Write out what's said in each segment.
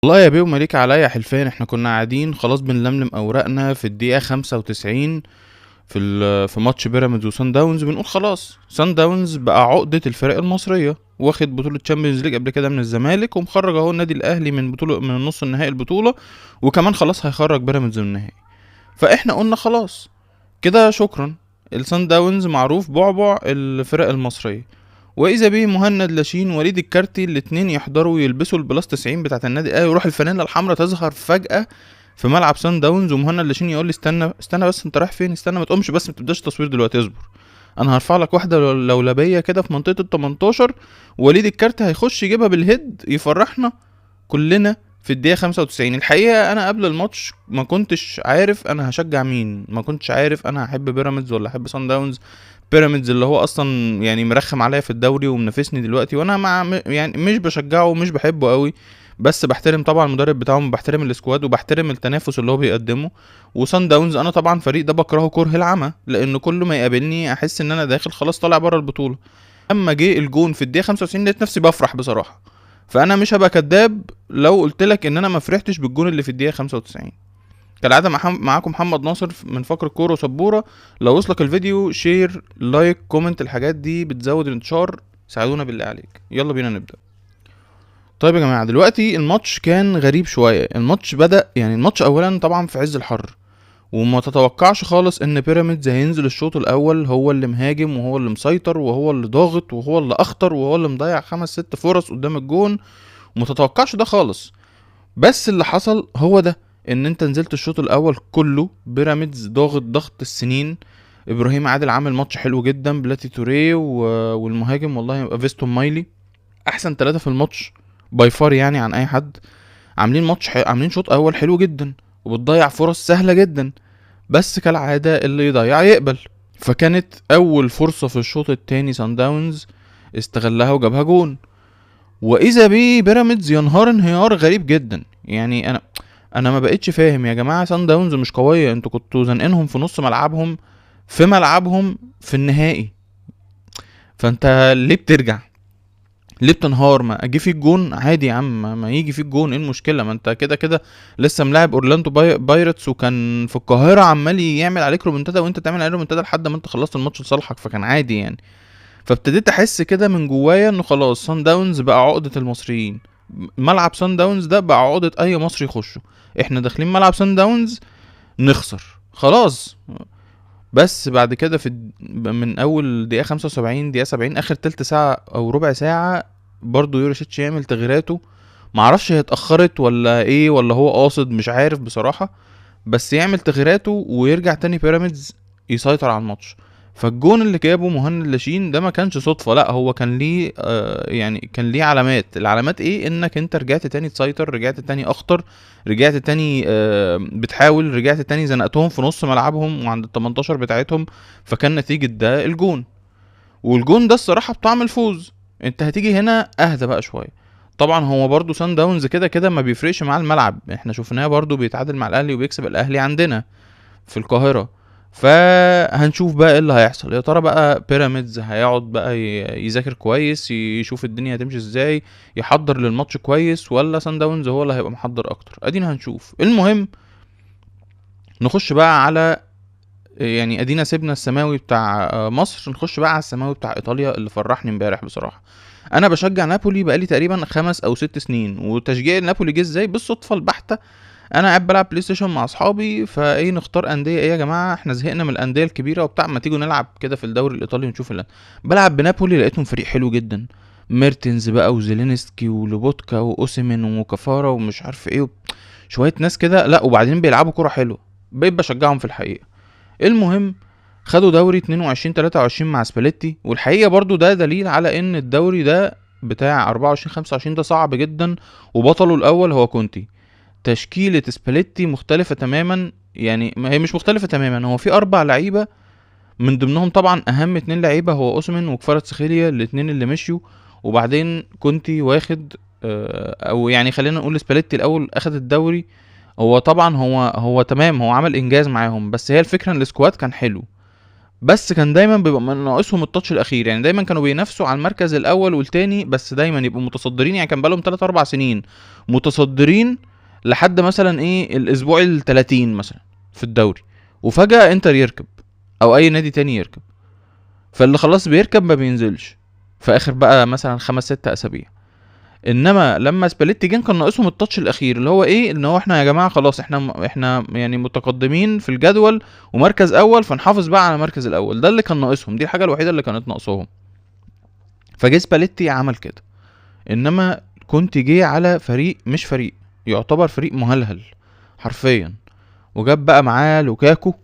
والله يا بيه ومليك عليا حلفان. احنا كنا قاعدين خلاص بنلملم اوراقنا في الدقيقة 95 في ماتش بيراميدز وسان داونز، بنقول خلاص سان داونز بقى عقدة الفرق المصرية، واخد بطولة Champions League قبل كده من الزمالك، ومخرج اهو النادي الاهلي من بطولة من النص النهائي البطولة، وكمان خلاص هيخرج بيراميدز من النهائي. فاحنا قلنا خلاص كده شكرا، السان داونز معروف بعبع الفرق المصرية. واذا به مهند لاشين وليد الكارتي الاتنين يحضروا ويلبسوا ال plus 90 بتاعت النادي الاهلي، ويروح الفانيلا الحمراء تظهر فجأة في ملعب سان داونز، ومهند لاشين يقول لي استنى استنى بس انت رايح فين، استنى ما تقومش بس ما تبداش تصوير دلوقتي، اصبر انا هرفع لك واحدة لولبيه كده في منطقة ال 18، وليد الكارتي هيخش يجيبها بال head يفرحنا كلنا في الدقيقة 95. الحقيقة انا قبل الماتش ما كنتش عارف انا هشجع مين، ما كنتش عارف انا هحب بيراميدز ولا احب سان داونز. بيراميدز اللي هو اصلا يعني مرخم عليا في الدوري ومنافسني دلوقتي، وانا مع يعني مش بشجعه ومش بحبه قوي، بس بحترم طبعا المدرب بتاعهم وبحترم ال squad وبحترم التنافس اللي هو بيقدمه. وسان داونز انا طبعا فريق ده بكرهه كره العمى، لان كل ما يقابلني احس ان انا داخل خلاص طالع بره البطولة. اما جه الجون في الدقيقة 95 لقيت نفسي بفرح بصراحة، فانا مش هبقى كداب لو قلت لك ان انا ما فرحتش بالجون اللي في الدقيقة 95. كالعادة معاكم محمد ناصر من فقره كورة وسبوره. لو وصلك الفيديو share like comment، الحاجات دي بتزود الانتشار، ساعدونا بالله عليك. يلا بينا نبدا. طيب يا جماعة دلوقتي الماتش كان غريب شوية. الماتش بدا يعني الماتش اولا طبعا في عز الحر، وما تتوقعش خالص ان بيراميدز هينزل الشوط الاول هو اللي مهاجم وهو اللي مسيطر وهو اللي ضاغط وهو اللي اخطر وهو اللي مضيع 5-6 فرص قدام الجون، وما تتوقعش ده خالص. بس اللي حصل هو ده، ان انت نزلت الشوط الاول كله بيراميدز ضاغط ضغط السنين، ابراهيم عادل عامل ماتش حلو جدا، بلاتي توريه والمهاجم والله فيستون مايلي احسن 3 في الماتش by far يعني عن اي حد، عاملين ماتش عاملين شوط اول حلو جدا وبتضيع فرص سهلة جدا، بس كالعادة اللي يضيع يقبل. فكانت اول فرصة في الشوط الثاني سان داونز استغلها وجابها جون، واذا بيه بيراميدز ينهار انهيار غريب جدا. يعني انا ما بقتش فاهم يا جماعة، سان داونز مش قوية، انتوا كنتوا زنقينهم في نص ملعبهم في ملعبهم في النهائي، فانت ليه بترجع؟ ليه بتنهار؟ ما اجي فيك جون عادي يا عم، ما يجي فيك جون، ايه المشكلة؟ ما انت كده كده لسه ملاعب اورلاندو بايرتس وكان في القاهرة عمال يعمل عليك رومنتادا وانت تعمل عليه رومنتادا لحد ما انت خلصت الماتش لصالحك، فكان عادي يعني. فابتديت احس كده من جوايا انه خلاص سان داونز بقى عقده المصريين، ملعب سان داونز ده بقى عقده اي مصري يخشه، احنا داخلين ملعب سان داونز نخسر خلاص. بس بعد كده في من اول دقيقة 75 دقيقة 70 اخر تلت ساعة او ربع ساعة برضو يوريشيتش يعمل تغييراته، معرفش هي اتاخرت ولا ايه ولا هو قاصد مش عارف بصراحة، بس يعمل تغييراته ويرجع تاني بيراميدز يسيطر على الماتش. فالجون اللي جابه مهند لاشين ده ما كانش صدفة، لا هو كان ليه يعني كان ليه علامات. العلامات ايه؟ انك انت رجعت تاني تسيطر، رجعت تاني اخطر، رجعت تاني بتحاول، رجعت تاني زنقتهم في نص ملعبهم وعند ال 18 بتاعتهم، فكان نتيجة ده الجون. والجون ده الصراحة بطعم الفوز. انت هتيجي هنا اهدى بقى شوية. طبعا هو برضو سان داونز كده كده ما بيفرقش مع الملعب، احنا شفناه برضو بيتعادل مع الاهلي وبيكسب الاهلي عندنا في القاهرة، فهنشوف بقى ايه اللي هيحصل. يا ترى بقى بيراميدز هيقعد بقى يذاكر كويس، يشوف الدنيا هتمشي ازاي، يحضر للماتش كويس، ولا سان داونز هو اللي هيبقى محضر اكتر؟ ادينا هنشوف. المهم نخش بقى على يعني ادينا سيبنا السماوي بتاع مصر، نخش بقى على السماوي بتاع ايطاليا اللي فرحني امبارح بصراحة. انا بشجع نابولي بقالي تقريبا 5 أو 6 سنين، وتشجيع نابولي جه ازاي؟ بالصدفة البحتة، انا قاعد بلعب بلاي ستيشن مع اصحابي، فايه نختار اندية ايه يا جماعة، احنا زهقنا من الاندية الكبيرة وبتاع، ما تيجوا نلعب كده في الدوري الايطالي ونشوف اللي. بلعب بنابولي لقيتهم فريق حلو جدا، ميرتنز بقى وزيلينسكي ولوبوتكا واوسيمين وكفارة ومش عارف ايه شوية ناس كده، لا وبعدين بيلعبوا كورة حلوة، بقيت بشجعهم في الحقيقة. المهم خدوا دوري 22-23 مع سباليتي، والحقيقة برضو ده دليل على ان الدوري ده بتاع 24-25 ده صعب جدا، وبطله الاول هو كونتي. تشكيلة سباليتي مختلفة تماما، يعني ما هي مش مختلفة تماما، هو في 4 لعيبة من ضمنهم طبعا اهم 2 لعيبة هو اوسيمين وكفاراتسخيليا، الاتنين اللي مشيوا. وبعدين كونتي واخد او يعني خلينا نقول سباليتي الاول اخد الدوري، هو طبعا هو تمام، هو عمل انجاز معاهم، بس هي الفكرة ان ال squad كان حلو. بس كان دايما بيبقى ناقصهم ال touch الاخير. يعني دايما كانوا بينافسوا على المركز الاول والتاني، بس دايما يبقوا متصدرين. يعني كان بقالهم 3-4 سنين متصدرين لحد مثلا ايه الاسبوع ال30 مثلا في الدوري، وفجأة انتر يركب او اي نادي تاني يركب، فاللي خلاص بيركب ما بينزلش في اخر بقى مثلا 5-6 اسابيع. انما لما سباليتي جه كان ناقصهم ال touch الاخير، اللي هو ايه، ان هو احنا يا جماعة خلاص احنا يعني متقدمين في الجدول ومركز اول، فنحافظ بقى على المركز الاول. ده اللي كان ناقصهم، دي الحاجة الوحيدة اللي كانت ناقصاهم. فجه سباليتي عمل كده. انما كنت جه على فريق مش فريق، يعتبر فريق مهلهل حرفيا، وجاب بقى معاه لوكاكو،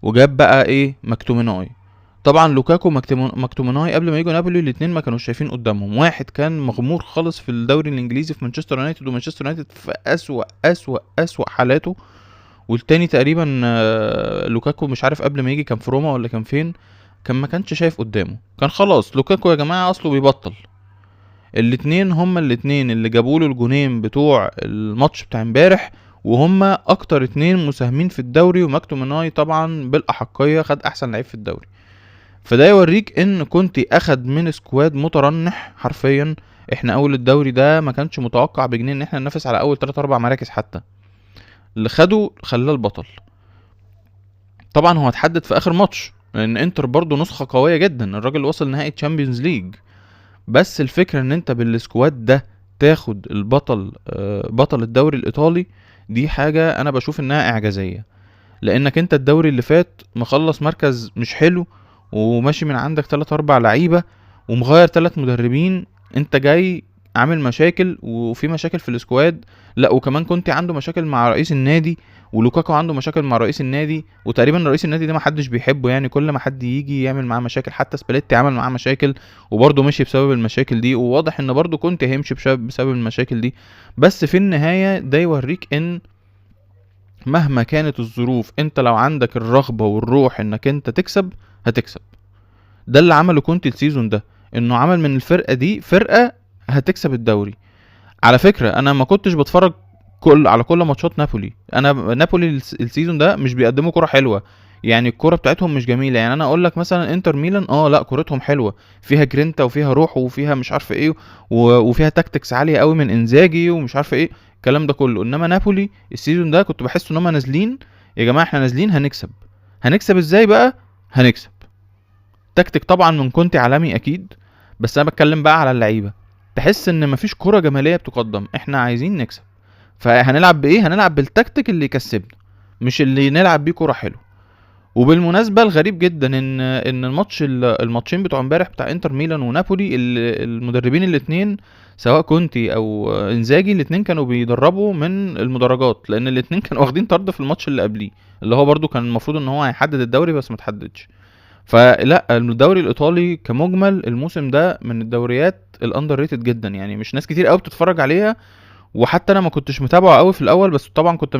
وجاب بقى ايه مكتوميناي. طبعا لوكاكو مكتوميناي قبل ما يجوا نابولي الاثنين ما كانوش شايفين قدامهم. واحد كان مغمور خالص في الدوري الانجليزي في مانشستر يونايتد، ومانشستر يونايتد في اسوأ اسوأ اسوأ حالاته، والتاني تقريبا لوكاكو مش عارف قبل ما يجي كان في روما ولا كان فين، كان ما كانش شايف قدامه، كان خلاص لوكاكو يا جماعة اصله بيبطل. الاتنين هما الاتنين اللي جابوا له الجونين بتوع الماتش بتاع امبارح، وهما اكتر اتنين مساهمين في الدوري، ومكتوميناي طبعا بالاحقيه خد احسن لعيب في الدوري. فده يوريك ان كونتي اخد من squad مترنح حرفيا. احنا اول الدوري ده ما كانش متوقع بجنيه ان احنا ننافس على اول 3-4 مراكز حتى، اللي خده خلاه البطل. طبعا هو اتحدد في اخر ماتش، لان انتر برضو نسخه قوية جدا، الراجل وصل نهائي Champions League. بس الفكرة ان انت بال squad ده تاخد البطل، بطل الدوري الايطالي، دي حاجة انا بشوف انها اعجازيه، لانك انت الدوري اللي فات مخلص مركز مش حلو، وماشي من عندك 3-4 لعيبة، ومغير 3 مدربين، انت جاي عامل مشاكل، وفي مشاكل في ال squad، لا وكمان كنت عنده مشاكل مع رئيس النادي، ولوكاكو عنده مشاكل مع رئيس النادي، وتقريبا رئيس النادي ده ما حدش بيحبه، يعني كل ما حد يجي يعمل معاه مشاكل، حتى سباليتي عمل معاه مشاكل وبرضه مشي بسبب المشاكل دي، وواضح ان برضه كنت هيمشي بسبب المشاكل دي. بس في النهاية ده يوريك ان مهما كانت الظروف، انت لو عندك الرغبة والروح انك انت تكسب هتكسب. ده اللي عمله كونتي ال season ده، انه عمل من الفرقة دي فرقة هتكسب الدوري. على فكرة انا ما كنتش بتفرج على كل ماتشات نابولي، انا نابولي ال season ده مش بيقدموا كرة حلوة، يعني الكرة بتاعتهم مش جميلة. يعني انا اقول لك مثلا انتر ميلان لا كرتهم حلوة، فيها جرينتا وفيها روح وفيها مش عارف ايه وفيها tactics عالية قوي من انزاجي ومش عارف ايه الكلام ده كله. انما نابولي ال season ده كنت بحس ان هم نازلين يا جماعة احنا نازلين هنكسب. هنكسب ازاي بقى؟ هنكسب تكتيك طبعا من كونتي عالمي اكيد، بس انا بتكلم بقى على اللعيبة، تحس ان مفيش كرة جمالية بتقدم، احنا عايزين نكسب، فهنلعب بايه؟ هنلعب بالتكتيك اللي يكسبنا، مش اللي نلعب بيه كرة حلوة. وبالمناسبة الغريب جدا ان الماتشين بتوع امبارح بتاع انتر ميلان ونابولي، المدربين الاتنين سواء كونتي او انزاجي الاتنين كانوا بيدربوا من المدرجات، لان الاتنين كانوا واخدين طرد في الماتش اللي قبليه، اللي هو برضو كان المفروض ان هو هيحدد الدوري بس ما تحددش. فلا الدوري الايطالي كمجمل الموسم ده من الدوريات ال underrated جدا، يعني مش ناس كتير قوي بتتفرج عليها، وحتى انا ما كنتش متابعه قوي في الاول، بس طبعا كنت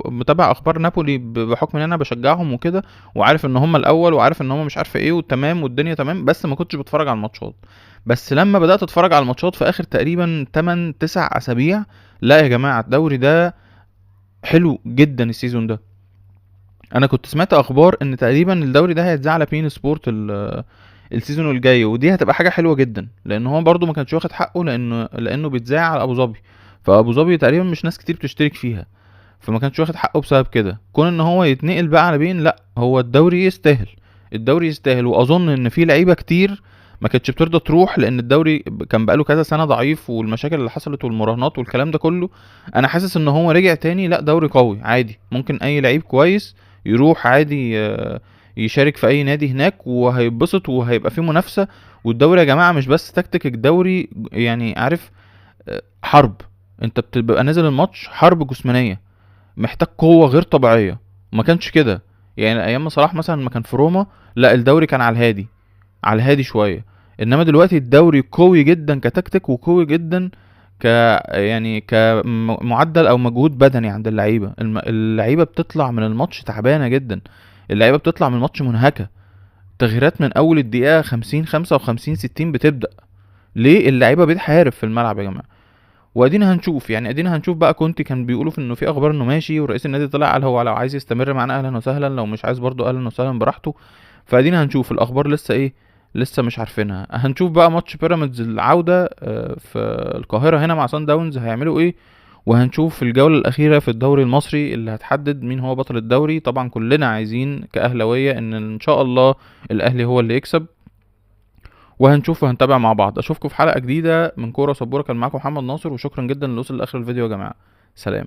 متابع اخبار نابولي بحكم ان انا بشجعهم وكده، وعارف ان هم الاول وعارف ان هم مش عارف ايه وتمام والدنيا تمام، بس ما كنتش بتفرج على الماتشات. بس لما بدات اتفرج على الماتشات في اخر تقريبا 8-9 اسابيع، لا يا جماعة الدوري ده حلو جدا ال season ده. انا كنت سمعت اخبار ان تقريبا الدوري ده هيتذاع على beIN Sport ال season الجاي، ودي هتبقى حاجة حلوة جدا، لان هو برضو ما كانش واخد حقه، لانه بيتذاع على ابو ظبي، فابو ظبي تقريبا مش ناس كتير بتشترك فيها، فما كانش واخد حقه بسبب كده. كون ان هو يتنقل بقى على beIN، لا هو الدوري يستاهل، الدوري يستاهل. واظن ان في لعيبة كتير ما كانتش بترضى تروح، لان الدوري كان بقاله كذا سنة ضعيف، والمشاكل اللي حصلت والمراهنات والكلام ده كله، انا حاسس ان هو رجع تاني، لا دوري قوي عادي، ممكن اي لعيب كويس يروح عادي يشارك في اي نادي هناك وهيتبسط وهيبقى فيه منافسه. والدوري يا جماعة مش بس تكتيك، الدوري يعني عارف حرب، انت بتبقى نازل الماتش حرب جسمانيه، محتاج قوة غير طبيعية. ما كانش كده يعني ايام صلاح مثلا ما كان في روما، لا الدوري كان على الهادي، على الهادي شوية، انما دلوقتي الدوري قوي جدا كتكتيك، وقوي جدا يعني كمعدل او مجهود بدني عند اللعيبة. اللعيبة بتطلع من الماتش تعبانة جدا، اللعيبة بتطلع من الماتش منهكة، تغييرات من اول الدقيقة 50 55 60 بتبدا. ليه؟ اللعيبة بتحارب في الملعب يا جماعة. وادينا هنشوف، يعني ادينا هنشوف بقى. كونتي كان بيقولوا في انه في اخبار انه ماشي، ورئيس النادي طلع قال هو لو عايز يستمر معانا اهلا وسهلا، لو مش عايز برضه اهلا وسهلا براحته. فادينا هنشوف الاخبار لسه ايه، لسه مش عارفينها. هنشوف بقى ماتش بيراميدز العودة في القاهرة هنا مع سان داونز هيعملوا ايه، وهنشوف الجولة الأخيرة في الدوري المصري اللي هتحدد مين هو بطل الدوري. طبعا كلنا عايزين كأهلاوية ان شاء الله الأهلي هو اللي يكسب، وهنشوف وهنتابع مع بعض. اشوفكم في حلقة جديدة من كورة سبورة. كان معاكم محمد ناصر، وشكرا جدا اللي وصل لآخر الفيديو يا جماعة. سلام.